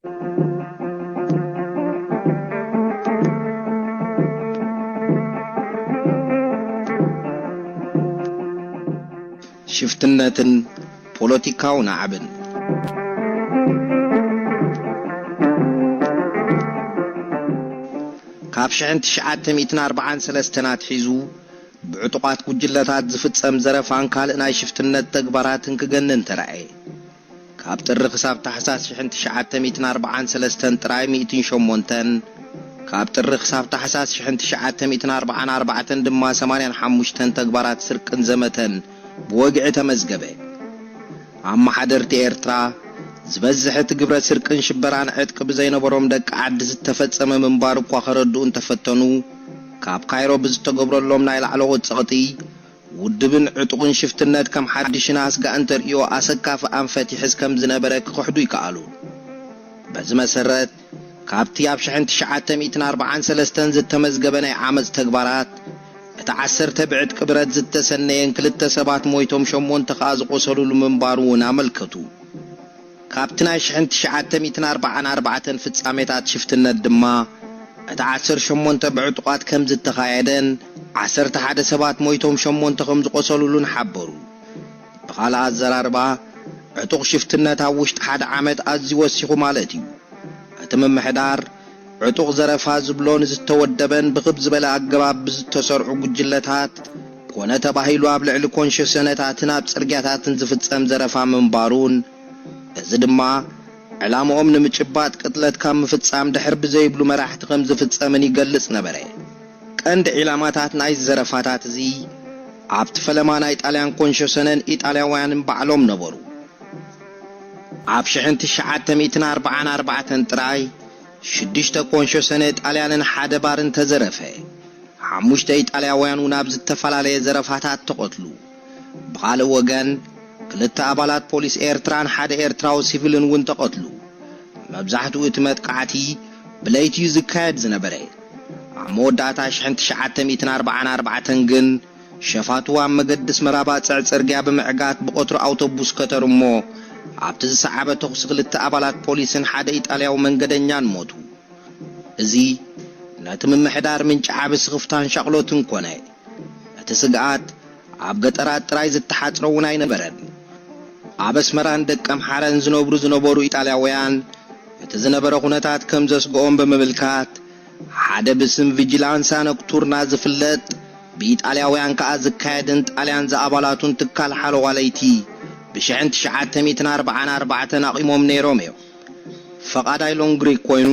ሽፍትነትን ፖለቲካዊ ናዕብን። ካብ ሽሕን ትሽዓተ ሚእትን ኣርብዓን ሰለስተን ኣትሒዙ ብዕጡቓት ጉጅለታት ዝፍጸም ዘረፋን ካልእ ናይ ሽፍትነት ተግባራትን ክገንን ተራእየ። ካብ ጥሪ ክሳብ ታሕሳስ ሽሕን ትሽዓተ ሚእትን ኣርብዓን ሰለስተን ጥራይ ሚእትን ሸሞንተን፣ ካብ ጥሪ ክሳብ ታሕሳስ ሽሕን ትሽዓተ ሚእትን ኣርብዓን ኣርባዕተን ድማ ሰማንያን ሓሙሽተን ተግባራት ስርቅን ዘመተን ብወግዒ ተመዝገበ። ኣመሓደርቲ ኤርትራ፣ ዝበዝሕ እቲ ግብረ ስርቅን ሽበራን ዕጥቂ ብዘይነበሮም ደቂ ዓዲ ዝተፈጸመ ምንባሩ እኳ ከረድኡ እንተፈተኑ፣ ካብ ካይሮ ብዝተገብረሎም ናይ ላዕለዎት ጸቕጢ፣ ውድብን ዕጡቕን ሽፍትነት ከም ሓድሽን ኣስጋእን ተርእዮ ኣሰካፊ ኣንፈት ይሕዝ ከም ዝነበረ ክኽሕዱ ይከኣሉ። በዚ መሰረት፣ ካብቲ ኣብ ሽሕን ትሽዓተ ሚእትን ኣርብዓን ሰለስተን ዝተመዝገበ ናይ ዓመጽ ተግባራት፣ እቲ ዓሰርተ ብዕጥቂ ብረት ዝተሰነየን ክልተ ሰባት ሞይቶም ሸሞንተ ከኣ ዝቖሰሉሉ ምንባሩ እውን ኣመልከቱ። ካብቲ ናይ ሽሕን ትሽዓተ ሚእትን ኣርብዓን ኣርባዕተን ፍጻሜታት ሽፍትነት ድማ፣ እቲ ዓሰርተ ሸሞንተ ብዕጡቓት ከም ዝተኻየደን፣ ዓሰርተ ሓደ ሰባት ሞይቶም ሸሞንተ ከም ዝቖሰሉሉን ሓበሩ። ብኻልእ ኣዘራርባ፣ ዕጡቕ ሽፍትነት ኣብ ውሽጢ ሓደ ዓመት ኣዝዩ ወሲኹ ማለት እዩ። እቲ ምምሕዳር፣ ዕጡቕ ዘረፋ ዝብሎ ንዝተወደበን ብኽብ ዝበለ ኣገባብ ብዝተሰርዑ ጉጅለታት፣ ኮነ ተባሂሉ ኣብ ልዕሊ ኮንሸሰነታትን ኣብ ጽርግያታትን ዝፍጸም ዘረፋ ምንባሩን፣ እዚ ድማ ዕላምኦም ንምጭባጥ ቅትለት ካብ ምፍጻም ድሕር ብዘይብሉ መራሕቲ ከም ዝፍጸምን ይገልጽ ነበረ። ቀንዲ ዒላማታት ናይ ዘረፋታት እዚ ኣብቲ ፈለማ ናይ ጣልያን ኮንሸሰነን ኢጣልያውያንን ባዕሎም ነበሩ። ኣብ ሽሕን ትሽዓተ ሚእትን ኣርብዓን ኣርባዕተን ጥራይ ሽዱሽተ ኮንሸሰነ ጣልያንን ሓደ ባርን ተዘረፈ። ሓሙሽተ ኢጣልያውያን እውን ኣብ ዝተፈላለየ ዘረፋታት ተቐትሉ። ብኻልእ ወገን፣ ክልተ ኣባላት ፖሊስ ኤርትራን ሓደ ኤርትራዊ ሲቪልን እውን ተቐትሉ። መብዛሕትኡ እቲ መጥቃዕቲ ብለይቲ እዩ ዝካየድ ዝነበረ። ኣብ መወዳእታ ሽሕን ትሽዓተ ሚእትን ኣርብዓን ኣርባዕተን ግን፣ ሸፋቱ ኣብ መገዲ ኣስመራ ባጽዕ ጽርግያ ብምዕጋት ብቐትሩ ኣውቶቡስ ከተሩ እሞ፣ ኣብቲ ዝሰዓበ ተኹሲ ክልተ ኣባላት ፖሊስን ሓደ ኢጣልያዊ መንገደኛን ሞቱ። እዚ ነቲ ምምሕዳር ምንጪ ዓቢ ስኽፍታን ሻቕሎትን ኮነ። እቲ ስግኣት ኣብ ገጠራት ጥራይ ዝተሓጽረ እውን ኣይነበረን። ኣብ ኣስመራን ደቀምሓረን ዝነብሩ ዝነበሩ ኢጣልያውያን፣ እቲ ዝነበረ ኩነታት ከም ዘስግኦም ብምምልካት፣ ሓደ ብስም ቪጂላንሳ ኖክቱርና ዝፍለጥ፣ ብኢጣልያውያን ከኣ ዝካየድን ጣልያን ዝኣባላቱን ትካል ሓለዋ ለይቲ፣ ብሽሕን ትሽዓተ ሚእትን ኣርባዓን ኣርባዕተን ኣቒሞም ነይሮም እዮም። ፈቓዳይ ሎንግሪክ ኮይኑ፣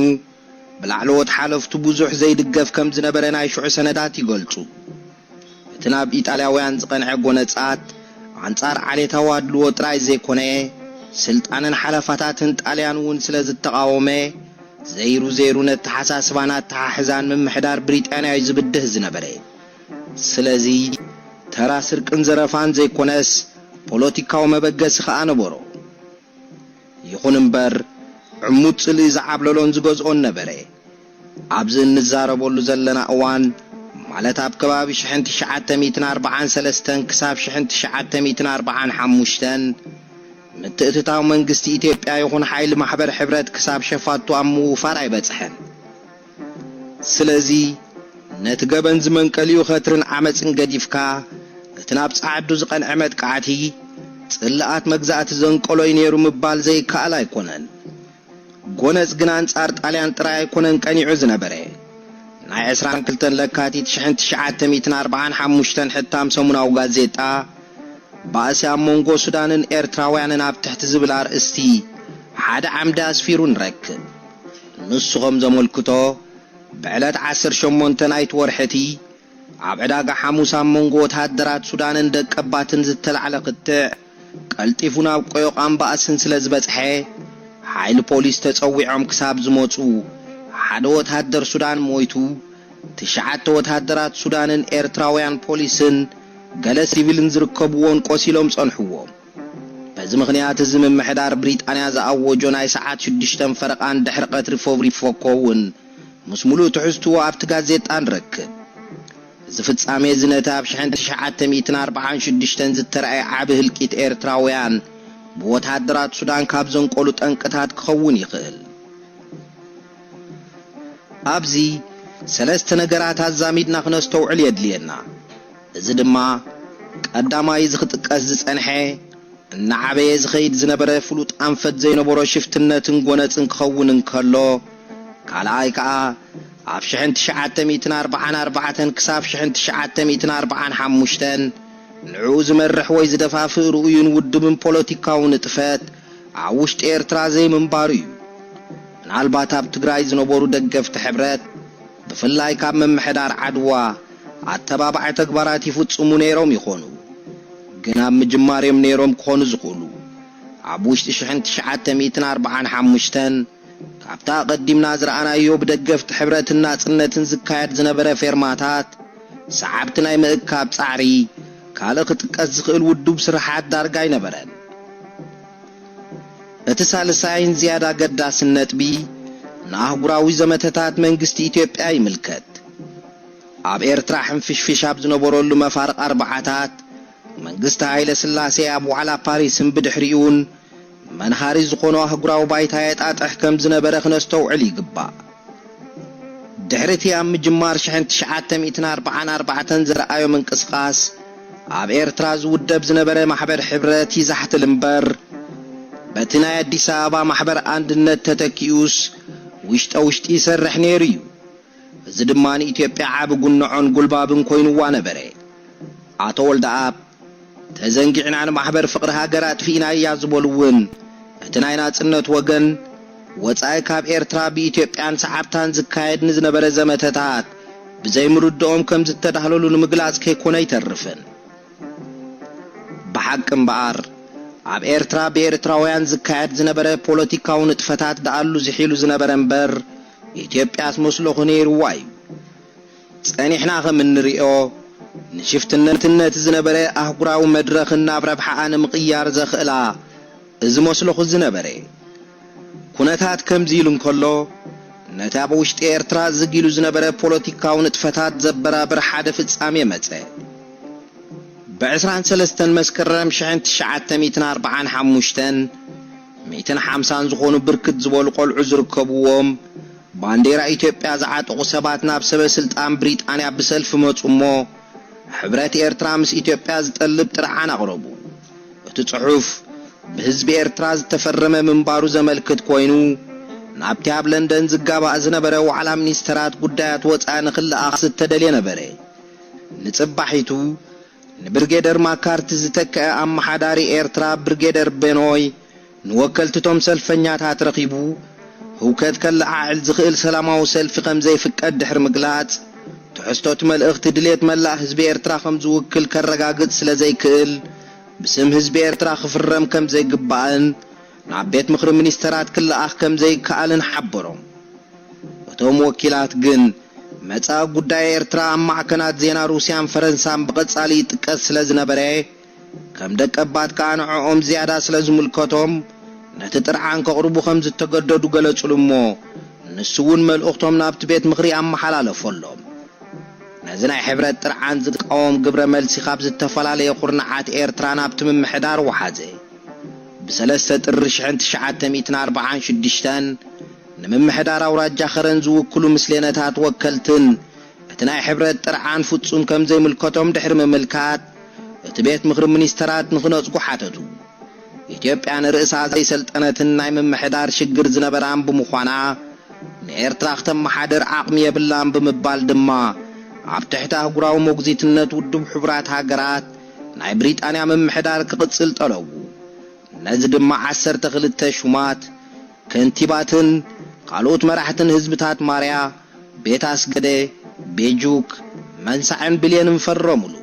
ብላዕለዎት ሓለፍቱ ብዙሕ ዘይድገፍ ከም ዝነበረ ናይ ሽዑ ሰነዳት ይገልጹ። እቲ ናብ ኢጣልያውያን ዝቐንዐ ጎነጻት፣ ኣንጻር ዓሌታዊ ኣድልዎ ጥራይ ዘይኮነ፣ ስልጣንን ሓለፋታትን ጣልያን እውን ስለ ዝተቓወመ፣ ዘይሩ ዘይሩ ነተሓሳስባን ኣተሓሕዛን ምምሕዳር ብሪጣንያ እዩ ዝብድህ ዝነበረ። ስለዚ፣ ተራ ስርቅን ዘረፋን ዘይኮነስ፣ ፖለቲካዊ መበገሲ ከኣ ነበሮ። ይኹን እምበር፣ ዕሙት ጽልኢ ዝዓብለሎን ዝገዝኦን ነበረ። ኣብዚ እንዛረበሉ ዘለና እዋን፣ ማለት ኣብ ከባቢ ሽሕን ትሽዓተ ሚእትን ኣርባዓን ሰለስተን ክሳብ ሽሕን ትሽዓተ ሚእትን ኣርባዓን ሓሙሽተን፣ ምትእትታው መንግስቲ ኢትዮጵያ ይኹን ሓይሊ ማሕበር ሕብረት ክሳብ ሸፋቱ ኣብ ምውፋር ኣይበጽሐን። ስለዚ፣ ነቲ ገበን ዝመንቀሊኡ ኸትርን ዓመጽን ገዲፍካ፣ እቲ ናብ ጸዓዱ ዝቐንዐ መጥቃዕቲ፣ ጽልኣት መግዛእቲ ዘንቀሎ እዩ ነይሩ ምባል ዘይከኣል ኣይኮነን። ጎነጽ ግን ኣንጻር ጣልያን ጥራይ ኣይኮነን ቀኒዑ ዝነበረ። ናይ ዕስራን ክልተን ለካቲት ሽሕን ትሽዓተ ሚእትን ኣርባዓን ሓሙሽተን ሕታም ሰሙናዊ ጋዜጣ፣ ባእሲ ኣብ መንጎ ሱዳንን ኤርትራውያንን ኣብ ትሕቲ ዝብል ኣርእስቲ ሓደ ዓምዲ ኣስፊሩ ንረክብ። ንሱ ከም ዘመልክቶ፣ ብዕለት ዓሰርተ ሸሞንተ ናይቲ ወርሒ እቲ፣ ኣብ ዕዳጋ ሓሙስ ኣብ መንጎ ወተሃደራት ሱዳንን ደቀባትን ዝተላዕለ ክትዕ፣ ቀልጢፉ ናብ ቆዮቓን ባእስን ስለ ዝበጽሐ፣ ሓይሊ ፖሊስ ተጸዊዖም ክሳብ ዝመጹ፣ ሓደ ወተሃደር ሱዳን ሞይቱ፣ ትሽዓተ ወተሃደራት ሱዳንን ኤርትራውያን ፖሊስን ገለ ሲቪልን ዝርከብዎን ቆሲሎም ጸንሕዎም። በዚ ምኽንያት እዚ ምምሕዳር ብሪጣንያ ዝኣወጆ ናይ ሰዓት ሽዱሽተን ፈረቓን ድሕሪ ቀትሪ ፎብሪፎኮ እውን ምስ ሙሉእ ትሕዝትኡ ኣብቲ ጋዜጣ ንረክብ። እዚ ፍጻሜ እዚ ነቲ ኣብ ሽሕን ትሽዓተ ሚእትን ኣርባዓን ሽዱሽተን ዝተራእየ ዓቢ ህልቂት ኤርትራውያን ብወተሃደራት ሱዳን ካብ ዘንቀሉ ጠንቅታት ክኸውን ይኽእል። ኣብዚ ሰለስተ ነገራት ኣዛሚድና ክነስተውዕል የድልየና። እዚ ድማ ቀዳማይ፣ እዚ ክጥቀስ ዝጸንሐ፣ እናዓበየ ዝኸይድ ዝነበረ ፍሉጥ ኣንፈት ዘይነበሮ ሽፍትነትን ጎነጽን ክኸውን እንከሎ፣ ካልኣይ ከኣ ኣብ ሽሕን ትሽዓተ ሚእትን ኣርባዓን ኣርባዕተን ክሳብ ሽሕን ትሽዓተ ሚእትን ኣርባዓን ሓሙሽተን ንዕኡ ዝመርሕ ወይ ዝደፋፍእ ርኡይን ውድብን ፖለቲካዊ ንጥፈት ኣብ ውሽጢ ኤርትራ ዘይምንባሩ እዩ። ምናልባት ኣብ ትግራይ ዝነበሩ ደገፍቲ ሕብረት፣ ብፍላይ ካብ ምምሕዳር ዓድዋ፣ ኣተባባዒ ተግባራት ይፍጽሙ ነይሮም ይኾኑ። ግን ኣብ ምጅማር እዮም ነይሮም ክኾኑ ዝኽእሉ። ኣብ ውሽጢ ሽሕን ትሽዓተ ሚእትን ኣርባዓን ሓሙሽተን ካብታ ኣቐዲምና ዝረኣናዮ ብደገፍቲ ሕብረትን ናጽነትን ዝካየድ ዝነበረ ፌርማታት፣ ሰዓብቲ ናይ ምእካብ ጻዕሪ፣ ካልእ ክጥቀስ ዝኽእል ውዱብ ስርሓት ዳርጋ ኣይነበረን። እቲ ሳልሳይን ዝያዳ ገዳስን ነጥቢ፣ ንኣህጉራዊ ዘመተታት መንግስቲ ኢትዮጵያ ይምልከት። ኣብ ኤርትራ ሕንፍሽፍሽ ኣብ ዝነበረሉ መፋርቕ ኣርባዓታት፣ መንግስቲ ሃይለ ስላሴ ኣብ ዋዕላ ፓሪስን ብድሕሪኡን መንሃሪ ዝኾኖ ኣህጉራዊ ባይታ የጣጥሕ ከም ዝነበረ ክነስተውዕል ይግባእ። ድሕሪ እቲ ኣብ ምጅማር ሽሕን ትሽዓተ ሚእትን ኣርባዓን ኣርባዕተን ዘርኣዮ ምንቅስቓስ፣ ኣብ ኤርትራ ዝውደብ ዝነበረ ማሕበር ሕብረት ይዛሕትል እምበር፣ በቲ ናይ ኣዲስ ኣበባ ማሕበር ኣንድነት ተተኪኡስ ውሽጠ ውሽጢ ይሰርሕ ነይሩ እዩ። እዚ ድማ ንኢትዮጵያ ዓቢ ጉንዖን ጉልባብን ኮይንዋ ነበረ። ኣቶ ወልደኣብ፣ ተዘንጊዕና ንማሕበር ፍቕሪ ሃገር ኣጥፊእናያ ዝበሉ እውን፣ እቲ ናይ ናጽነት ወገን፣ ወጻኢ ካብ ኤርትራ ብኢትዮጵያን ሰዓብታን ዝካየድ ንዝነበረ ዘመተታት ብዘይምርድኦም ከም ዝተዳህለሉ ንምግላጽ ከይኮነ ኣይተርፍን። ብሓቂ እምበኣር፣ ኣብ ኤርትራ ብኤርትራውያን ዝካየድ ዝነበረ ፖለቲካዊ ንጥፈታት ደኣሉ ዝሒሉ ዝነበረ እምበር፣ ኢትዮጵያስ መስለኹ ነይርዋ እዩ። ጸኒሕና ከም እንሪኦ፣ ንሽፍትነትነት ዝነበረ ኣህጉራዊ መድረኽን ናብ ረብሓኣ ንምቕያር ዘኽእላ እዚ መስለኹ ዝነበረ። ኩነታት ከምዚ ኢሉ እንከሎ፣ ነቲ ኣብ ውሽጢ ኤርትራ ዝግ ኢሉ ዝነበረ ፖለቲካዊ ንጥፈታት ዘበራብር ሓደ ፍጻሜ መጸ። ብዕስራን ሰለስተን መስከረም ሽሕን ትሽዓተ ሚእትን ኣርባዓን ሓሙሽተን፣ ሚእትን ሓምሳን ዝኾኑ ብርክት ዝበሉ ቆልዑ ዝርከብዎም፣ ባንዴራ ኢትዮጵያ ዝዓጠቑ ሰባት ናብ ሰበ ስልጣን ብሪጣንያ ብሰልፊ መጹ እሞ፣ ሕብረት ኤርትራ ምስ ኢትዮጵያ ዝጠልብ ጥርዓን ኣቕረቡ። እቲ ጽሑፍ ብህዝቢ ኤርትራ ዝተፈረመ ምንባሩ ዘመልክት ኮይኑ፣ ናብቲ ኣብ ለንደን ዝጋባእ ዝነበረ ዋዕላ ሚኒስተራት ጉዳያት ወጻኢ ንኽለኣኽ ዝተደልየ ነበረ። ንጽባሒቱ፣ ንብርጌደር ማካርቲ ዝተክአ ኣመሓዳሪ ኤርትራ ብርጌደር ቤኖይ ንወከልቲ እቶም ሰልፈኛታት ረኺቡ፣ ህውከት ከለዓዕል ዝኽእል ሰላማዊ ሰልፊ ከም ዘይፍቀድ ድሕሪ ምግላጽ፣ ትሕዝቶ እቲ መልእኽቲ ድሌት መላእ ህዝቢ ኤርትራ ከም ዝውክል ከረጋግጽ ስለ ዘይክእል፣ ብስም ህዝቢ ኤርትራ ክፍረም ከም ዘይግባእን ናብ ቤት ምኽሪ ሚኒስተራት ክለኣኽ ከም ዘይከኣልን ሓበሮም። እቶም ወኪላት ግን፣ መጻኢ ጉዳይ ኤርትራ ኣብ ማዕከናት ዜና ሩስያን ፈረንሳን ብቐጻሊ ይጥቀስ ስለ ዝነበረ፣ ከም ደቀባት ከኣ ንዕኦም ዝያዳ ስለ ዝምልከቶም፣ ነቲ ጥርዓን ከቕርቡ ከም ዝተገደዱ ገለጹሉ እሞ፣ ንሱ እውን መልእኽቶም ናብቲ ቤት ምኽሪ ኣመሓላለፈሎም። ነዚ ናይ ሕብረት ጥርዓን ዝቃወም ግብረ መልሲ ካብ ዝተፈላለየ ኩርናዓት ኤርትራ ናብቲ ምምሕዳር ወሓዘ። ብሰለስተ ጥሪ ሽሕን ትሽዓተ ሚእትን ኣርባዓን ሽዱሽተን፣ ንምምሕዳር ኣውራጃ ኸረን ዝውክሉ ምስሌነታት ወከልትን፣ እቲ ናይ ሕብረት ጥርዓን ፍጹም ከም ዘይምልከቶም ድሕሪ ምምልካት፣ እቲ ቤት ምኽሪ ሚኒስተራት ንኽነጽጉ ሓተቱ። ኢትዮጵያ ንርእሳ ዘይሰልጠነትን ናይ ምምሕዳር ሽግር ዝነበራን ብምዃና፣ ንኤርትራ ክተመሓድር ዓቕሚ የብላን ብምባል ድማ፣ ኣብ ትሕቲ ኣህጉራዊ ሞግዚትነት ውድብ ሕቡራት ሃገራት ናይ ብሪጣንያ ምምሕዳር ክቕጽል ጠለቡ። ነዚ ድማ ዓሰርተ ክልተ ሹማት፣ ከንቲባትን ካልኦት መራሕትን ህዝብታት ማርያ፣ ቤት ኣስገደ፣ ቤጁክ፣ መንሳዕን ብልየንን ፈረሙሉ።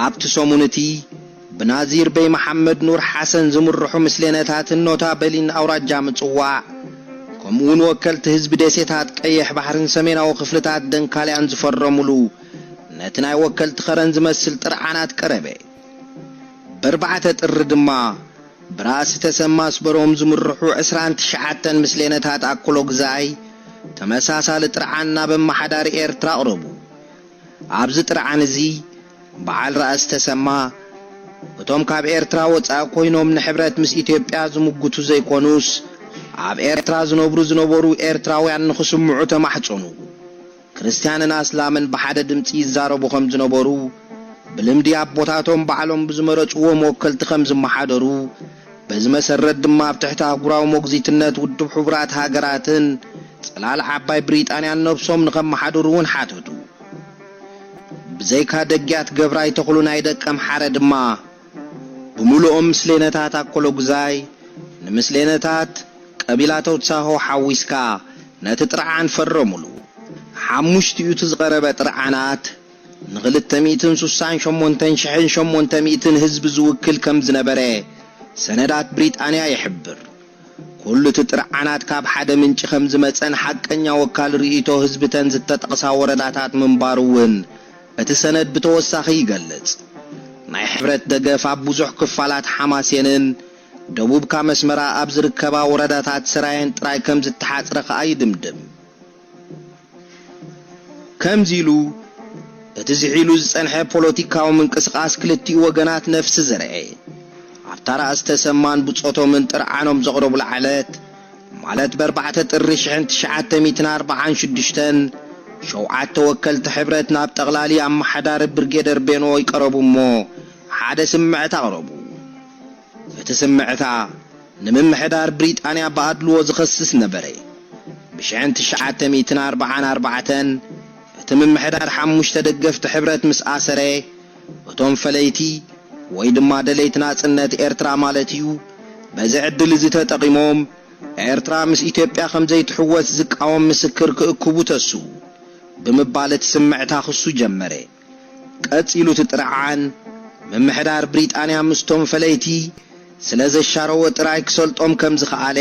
ኣብቲ ሰሙን እቲ፣ ብናዚር በይ መሓመድ ኑር ሓሰን ዝምርሑ ምስሌነታትን ኖታበሊን ኣውራጃ ምጽዋዕ፣ ከምኡውን ወከልቲ ህዝቢ ደሴታት ቀይሕ ባሕርን ሰሜናዊ ክፍልታት ደንካልያን ዝፈረሙሉ፣ ነቲ ናይ ወከልቲ ኸረን ዝመስል ጥርዓናት ቀረበ። ብኣርባዕተ ጥሪ ድማ፣ ብራእሲ ተሰማ ኣስበሮም ዝምርሑ ዕስራን ትሽዓተን ምስሌነታት ኣክሎ ግዛይ፣ ተመሳሳሊ ጥርዓን ናብ ኣመሓዳሪ ኤርትራ ኣቕረቡ። ኣብዚ ጥርዓን እዚ፣ በዓል ራእሲ ተሰማ፣ እቶም ካብ ኤርትራ ወጻኢ ኮይኖም ንሕብረት ምስ ኢትዮጵያ ዝምጉቱ ዘይኮኑስ፣ ኣብ ኤርትራ ዝነብሩ ዝነበሩ ኤርትራውያን ንኽስምዑ ተማሕጸኑ። ክርስትያንን ኣስላምን ብሓደ ድምጺ ይዛረቡ ከም ዝነበሩ፣ ብልምዲ ኣቦታቶም ባዕሎም ብዝመረጽዎም ወከልቲ ከም ዝመሓደሩ፣ በዚ መሰረት ድማ ኣብ ትሕቲ ኣህጉራዊ ሞግዚትነት ውድብ ሕቡራት ሃገራትን ጽላል ዓባይ ብሪጣንያን ነብሶም ንኸመሓድሩ እውን ሓተቱ። ብዘይካ ደግያት ገብራይ ተኽሉ ናይ ደቀምሓረ ድማ፣ ብምሉኦም ምስሌነታት ኣኮሎጉዛይ፣ ንምስሌነታት ቀቢላ ተውትሳሆ ሓዊስካ ነቲ ጥርዓን ፈረሙሉ። ሓሙሽቲኡ እቲ ዝቐረበ ጥርዓናት ንኽልተ ሚእትን ስሳን ሸሞንተን ሽሕን ሸሞንተ ሚእትን ህዝቢ ዝውክል ከም ዝነበረ ሰነዳት ብሪጣንያ ይሕብር። ኩሉ እቲ ጥርዓናት ካብ ሓደ ምንጪ ከም ዝመጸን ሓቀኛ ወካል ርእይቶ ህዝብተን ዝተጠቕሳ ወረዳታት ምንባሩ እውን እቲ ሰነድ ብተወሳኺ ይገልጽ። ናይ ሕብረት ደገፍ ኣብ ብዙሕ ክፋላት ሓማሴንን ደቡብ ካብ ኣስመራ ኣብ ዝርከባ ወረዳታት ሰራየን ጥራይ ከም ዝተሓጽረ ከኣ ይድምድም። ከምዚ ኢሉ እቲ ዝሒሉ ዝጸንሐ ፖለቲካዊ ምንቅስቓስ ክልቲኡ ወገናት ነፍሲ ዘርኤ፣ ኣብታ ራእሲ ተሰማን ብጾቶምን ጥርዓኖም ዘቕረቡላ ዕለት፣ ማለት ብ ኣርባዕተ ጥሪ ሽሕን ትሽዓተ ሚእትን ኣርባዓን ሽዱሽተን፣ ሸውዓተ ወከልቲ ሕብረት ናብ ጠቕላሊ ኣመሓዳሪ ብርጌደር ቤኖ ይቀረቡ እሞ፣ ሓደ ስምዕታ ኣቕረቡ። እቲ ስምዕታ፣ ንምምሕዳር ብሪጣንያ ብኣድልዎ ዝኸስስ ነበረ። ብ ሽሕን ትሽዓተ ሚእትን ኣርባዓን ኣርባዕተን፣ እቲ ምምሕዳር ሓሙሽተ ደገፍቲ ሕብረት ምስ ኣሰረ፣ እቶም ፈለይቲ፣ ወይ ድማ ደለይቲ ናጽነት ኤርትራ ማለት እዩ፣ በዚ ዕድል እዚ ተጠቒሞም፣ ኤርትራ ምስ ኢትዮጵያ ከም ዘይትሕወስ ዝቃወም ምስክር ክእክቡ ተስኡ፣ ብምባል እቲ ስምዕታ ክሱ ጀመረ። ቀጺሉ እቲ ጥርዓን፣ ምምሕዳር ብሪጣንያ ምስቶም ፈለይቲ ስለ ዘሻረወ ጥራይ ክሰልጦም ከም ዝኸኣለ፣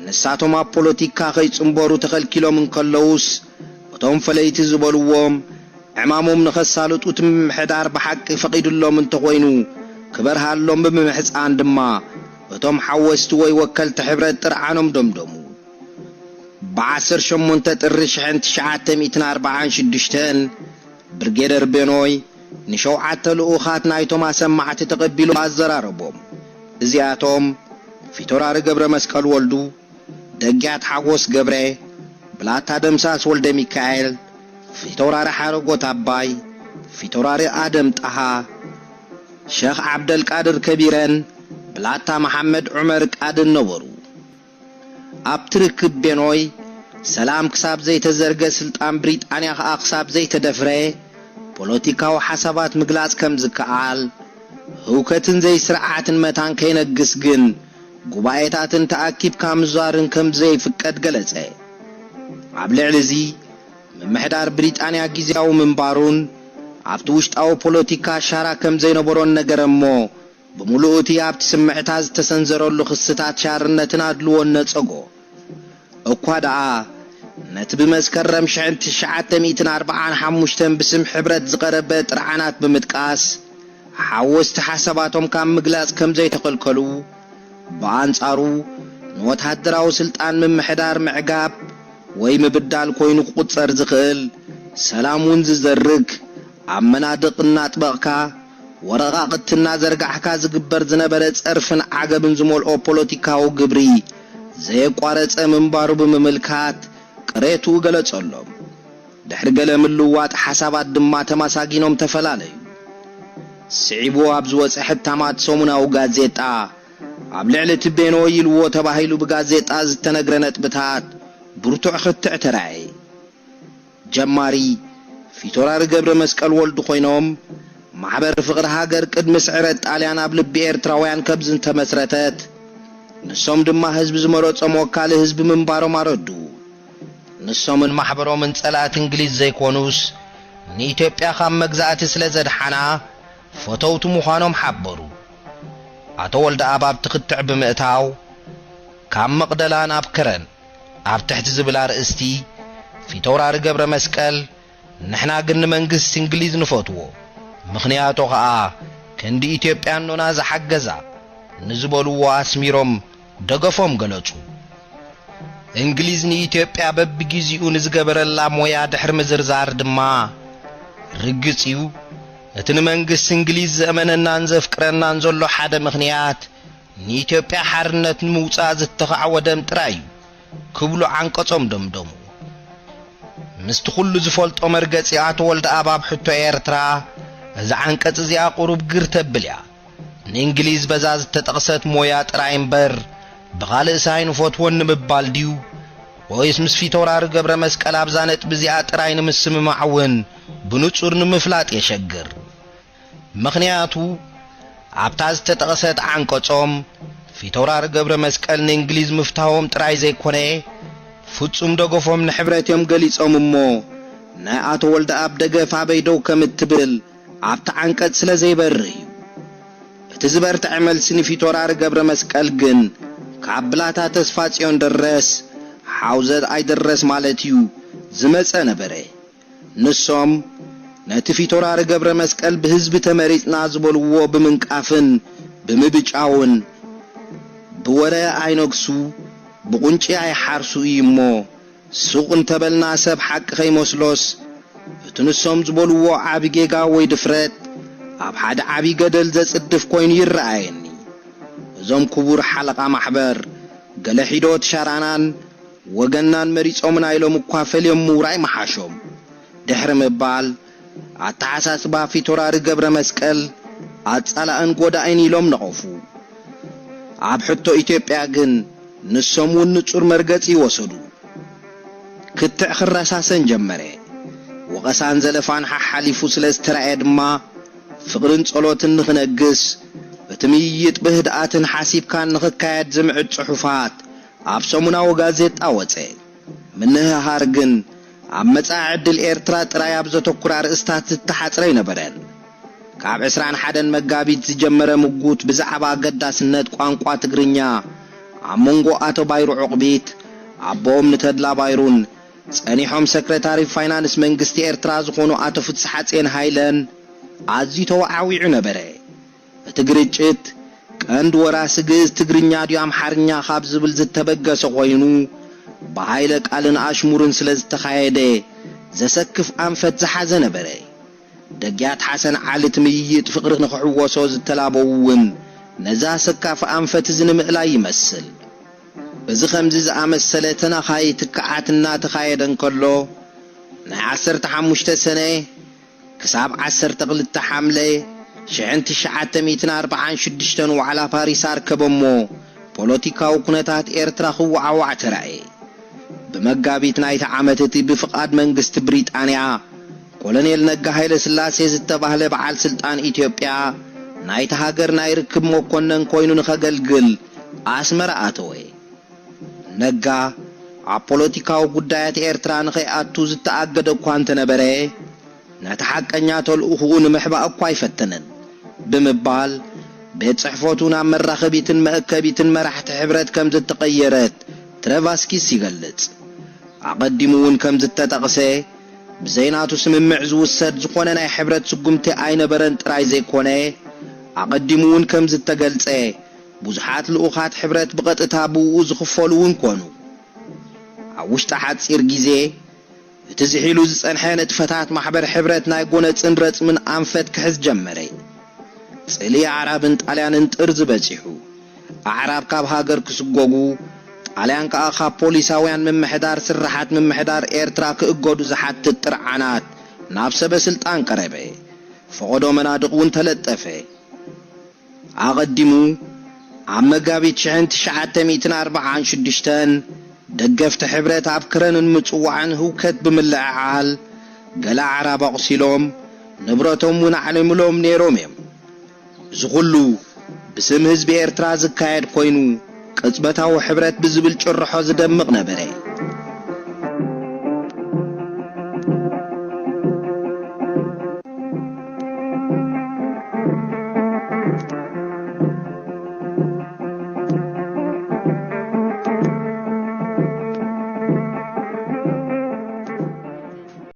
ንሳቶም ኣብ ፖለቲካ ከይጽንበሩ ተኸልኪሎም እንከለዉስ፣ እቶም ፈለይቲ ዝበልዎም፣ ዕማሞም ንኸሳልጡ እቲ ምምሕዳር ብሓቂ ፈቒዱሎም እንተኾይኑ፣ ክበርሃሎም ብምምሕጻን ድማ፣ እቶም ሓወስቲ ወይ ወከልቲ ሕብረት ጥርዓኖም ደምደሙ። ብ ዓሰርተ ሸሞንተ ጥሪ ሽሕን ትሽዓተ ሚእትን ኣርባዓን ሽዱሽተን፣ ብርጌደር ቤኖይ ንሸውዓተ ልኡኻት ናይቶም ኣሰማዕቲ ተቐቢሉ ኣዘራረቦም። እዚኣቶም፣ ፊተውራሪ ገብረ መስቀል ወልዱ፣ ደግያት ሓጎስ ገብረ፣ ብላታ ደምሳስ ወልደ ሚካኤል፣ ፊተውራሪ ሓረጎት ኣባይ፣ ፊተውራሪ ኣደም ጣሃ፣ ሸኽ ዓብደልቃድር ከቢረን፣ ብላታ መሓመድ ዑመር ቃድን ነበሩ። ኣብቲ ርክብ ቤኖይ፣ ሰላም ክሳብ ዘይተዘርገ፣ ስልጣን ብሪጣንያ ከኣ ክሳብ ዘይተደፍረ፣ ፖለቲካዊ ሓሳባት ምግላጽ ከም ዝከኣል፣ ህውከትን ዘይስርዓትን መታን ከይነግስ ግን፣ ጉባኤታትን ተኣኪብካ ምዝዋርን ከም ዘይፍቀድ ገለጸ። ኣብ ልዕሊ እዚ፣ ምምሕዳር ብሪጣንያ ግዝያዊ ምንባሩን፣ ኣብቲ ውሽጣዊ ፖለቲካ ኣሻራ ከም ዘይነበሮን ነገረ እሞ፣ ብምሉኡ እቲ ኣብቲ ስምዕታ ዝተሰንዘረሉ ክስታት ሻርነትን ኣድልዎን ነጸጎ። እኳ ደኣ፣ ነቲ ብመስከረም ሽሕን ትሽዓተ ሚእትን ኣርባዓን ሓሙሽተን ብስም ሕብረት ዝቐረበ ጥርዓናት ብምጥቃስ፣ ሓወስቲ ሓሳባቶም ካብ ምግላጽ ከም ዘይተኸልከሉ፣ ብኣንጻሩ፣ ንወተሃደራዊ ስልጣን ምምሕዳር ምዕጋብ ወይ ምብዳል ኮይኑ ክቑጸር ዝኽእል፣ ሰላም እውን ዝዘርግ፣ ኣብ መናድቕ እናጥበቕካ፣ ወረቓቕቲ እናዘርጋሕካ ዝግበር ዝነበረ ጸርፍን ዓገብን ዝመልኦ ፖለቲካዊ ግብሪ ዘየቋረጸ ምንባሩ ብምምልካት ቅሬትኡ ገለጸሎም። ድሕሪ ገለ ምልውዋጥ ሓሳባት ድማ ተመሳጊኖም ተፈላለዩ። ስዒቡ ኣብ ዝወጸ ሕታማት ሰሙናዊ ጋዜጣ፣ ኣብ ልዕሊ እቲ ቤኖ ኢልዎ ተባሂሉ ብጋዜጣ ዝተነግረ ነጥብታት ብርቱዕ ክትዕ ተራእየ። ጀማሪ ፊተውራሪ ገብረ መስቀል ወልዱ ኮይኖም፣ ማሕበር ፍቕሪ ሃገር ቅድሚ ስዕረት ጣልያን ኣብ ልቢ ኤርትራውያን ከም ዝተመስረተት፣ ንሶም ድማ ህዝቢ ዝመረጾም ወካሊ ህዝቢ ምንባሮም ኣረድኡ። ንሶምን ማሕበሮምን ጸላእቲ እንግሊዝ ዘይኮኑስ፣ ንኢትዮጵያ ካብ መግዛእቲ ስለ ዘድሓና፣ ፈተውቲ ምዃኖም ሓበሩ። ኣቶ ወልደኣብ ኣብቲ ክትዕ ብምእታው፣ ካብ መቕደላ ናብ ከረን ኣብ ትሕቲ ዝብል ኣርእስቲ፣ ፊተውራሪ ገብረ መስቀል፣ ንሕና ግን ንመንግስቲ እንግሊዝ ንፈትዎ፣ ምኽንያቱ ኸኣ ክንዲ ኢትዮጵያ ኣኖና ዝሓገዛ ንዝበልዎ ኣስሚሮም ደገፎም ገለጹ። እንግሊዝ ንኢትዮጵያ በብጊዜኡ ንዝገበረላ ሞያ ድሕሪ ምዝርዛር ድማ፣ ርግጽ እዩ፣ እቲ ንመንግስቲ እንግሊዝ ዘእመነናን ዘፍቅረናን ዘሎ ሓደ ምኽንያት፣ ንኢትዮጵያ ሓርነት ንምውጻእ ዝተኻዕወ ደም ጥራይ እዩ ክብሉ ዓንቀጾም ደምደሙ። ምስቲ ኩሉ ዝፈልጦ መርገጺ ኣቶ ወልደኣብ ኣብ ሕቶ ኤርትራ፣ እዛ ዓንቀጽ እዚኣ ቁሩብ ግር ተብል እያ። ንእንግሊዝ በዛ ዝተጠቕሰት ሞያ ጥራይ እምበር ብኻልእስ ኣይንፈትዎን ንምባል ድዩ? ወይስ ምስ ፊተውራሪ ገብረ መስቀል ኣብዛ ነጥቢ እዚኣ ጥራይ ንምስምማዕ እውን ብንጹር ንምፍላጥ የሸግር። ምኽንያቱ ኣብታ ዝተጠቕሰት ዓንቀጾም ፊተውራሪ ገብረ መስቀል ንእንግሊዝ ምፍታዎም ጥራይ ዘይኮነ፣ ፍጹም ደገፎም ንሕብረት እዮም ገሊጾም እሞ፣ ናይ ኣቶ ወልደኣብ ደገፍ ኣበይ ደው ከም እትብል ኣብቲ ዓንቀጽ ስለ ዘይበርህ እዩ። እቲ ዝበርትዐ መልሲ ንፊተውራሪ ገብረ መስቀል ግን ካብ ብላታ ተስፋጽዮን ደረስ፣ ሓውዘት ኣይደረስ ማለት እዩ፣ ዝመጸ ነበረ። ንሶም ነቲ ፊተውራሪ ገብረ መስቀል ብህዝቢ ተመሪጽና ዝበልዎ ብምንቃፍን ብምብጫውን፣ ብወረ ኣይነግሱ ብቁንጪ ኣይሓርሱ እዩ እሞ፣ ሱቕ እንተበልና ሰብ ሓቂ ከይመስሎስ፣ እቲ ንሶም ዝበልዎ ዓቢ ጌጋ ወይ ድፍረት ኣብ ሓደ ዓቢ ገደል ዘጽድፍ ኮይኑ ይረኣየኒ። እዞም ክቡር ሓለቓ ማሕበር ገለ ሒዶት ሻራናን ወገናን መሪጾምና ኢሎም እኳ ፈልዮም ምውራይ መሓሾም። ድሕሪ ምባል፣ ኣተሓሳስባ ፊተውራሪ ገብረ መስቀል ኣጻላእን ጎዳኢን ኢሎም ነቐፉ። ኣብ ሕቶ ኢትዮጵያ ግን ንሶም እውን ንጹር መርገጺ ይወሰዱ። ክትዕ ክረሳሰን ጀመረ። ወቐሳን ዘለፋን ሓሓሊፉ ስለ ዝተራእየ ድማ፣ ፍቕርን ጸሎትን ንኽነግስ፣ እቲ ምይይጥ ብህድኣትን ሓሲብካን ንኽካየድ ዝምዕድ ጽሑፋት ኣብ ሰሙናዊ ጋዜጣ ወጸ። ምንህሃር ግን ኣብ መጻኢ ዕድል ኤርትራ ጥራይ ኣብ ዘተኩር ኣርእስታት ዝተሓጽረ ኣይነበረን። ካብ ዕስራን ሓደን መጋቢት ዝጀመረ ምጉት ብዛዕባ ኣገዳስነት ቋንቋ ትግርኛ ኣብ መንጎ ኣቶ ባይሩ ዑቕቢት፣ ኣቦኦም ንተድላ ባይሩን ጸኒሖም ሰክረታሪ ፋይናንስ መንግስቲ ኤርትራ ዝኾኑ ኣቶ ፍትስሓጽዮን ሃይለን ኣዝዩ ተወዓዊዑ ነበረ። እቲ ግርጭት ቀንዲ ወራሲ ግእዝ ትግርኛ ድዩ ኣምሓርኛ ካብ ዝብል ዝተበገሰ ኮይኑ፣ ብሃይለ ቃልን ኣሽሙርን ስለ ዝተኻየደ፣ ዘሰክፍ ኣንፈት ዝሓዘ ነበረ። ደጊያት ሓሰን ዓሊ እቲ ምይይጥ ፍቕሪ ንኽሕወሶ ዝተላበዉ እውን ነዛ ሰካፊ ኣንፈት እዚ ንምእላይ ይመስል። እዚ ከምዚ ዝኣመሰለ ተናኻይ ትክዓት እናተኻየደ እንከሎ፣ ናይ ዓሰርተ ሓሙሽተ ሰነ ክሳብ ዓሰርተ ክልተ ሓምለ ሽሕን ትሽዓተ ሚእትን ኣርባዓን ሽዱሽተን ዋዕላ ፓሪስ ኣርከበ እሞ፣ ፖለቲካዊ ኩነታት ኤርትራ ክወዓዋዕ ተራእየ። ብመጋቢት ናይቲ ዓመት እቲ ብፍቓድ መንግስቲ ብሪጣንያ ኮሎኔል ነጋ ሃይለ ስላሴ ዝተባህለ በዓል ስልጣን ኢትዮጵያ ናይቲ ሃገር ናይ ርክብ መኮነን ኮይኑ ንኸገልግል ኣስመራ ኣተወ። ነጋ ኣብ ፖለቲካዊ ጉዳያት ኤርትራ ንኸይኣቱ ዝተኣገደ እኳ እንተነበረ፣ ነቲ ሓቀኛ ተልእኾኡ ንምሕባእ እኳ ኣይፈተነን ብምባል፣ ቤት ጽሕፈቱ ናብ መራኸቢትን መእከቢትን መራሕቲ ሕብረት ከም ዝተቐየረት ትረቫስኪስ ይገልጽ። ኣቐዲሙ እውን ከም ዝተጠቕሰ፣ ብዘይ ናቱ ስምምዕ ዝውሰድ ዝኾነ ናይ ሕብረት ስጉምቲ ኣይነበረን ጥራይ ዘይኮነ፣ ኣቐዲሙ እውን ከም ዝተገልጸ፣ ብዙሓት ልኡኻት ሕብረት ብቐጥታ ብእኡ ዝኽፈሉ እውን ኮኑ። ኣብ ውሽጢ ሓጺር ግዜ፣ እቲ ዝሒሉ ዝጸንሐ ንጥፈታት ማሕበር ሕብረት ናይ ጎነጽን ረጽምን ኣንፈት ክሕዝ ጀመረ። ጽልኢ ኣዕራብን ጣልያንን ጥርዚ በጺሑ። ኣዕራብ ካብ ሃገር ክስጎጉ፣ ጣልያን ከኣ ካብ ፖሊሳውያን ምምሕዳር ስርሓት ምምሕዳር ኤርትራ ክእገዱ ዝሓትት ጥርዓናት ናብ ሰበ ስልጣን ቀረበ። ፈቐዶ መናድቕ እውን ተለጠፈ። ኣቐዲሙ፣ ኣብ መጋቢት ሽሕን ትሽዓተ ሚእትን ኣርባዓን ሽዱሽተን ደገፍቲ ሕብረት ኣብ ክረንን ምጽዋዕን ህውከት ብምልዕዓል፣ ገለ ኣዕራብ ኣቑሲሎም፣ ንብረቶም እውን ኣዕሊምሎም ነይሮም እዮም። እዚ ኩሉ ብስም ህዝቢ ኤርትራ ዝካየድ ኮይኑ፣ ቅጽበታዊ ሕብረት ብዝብል ጭርሖ ዝደምቕ ነበረ።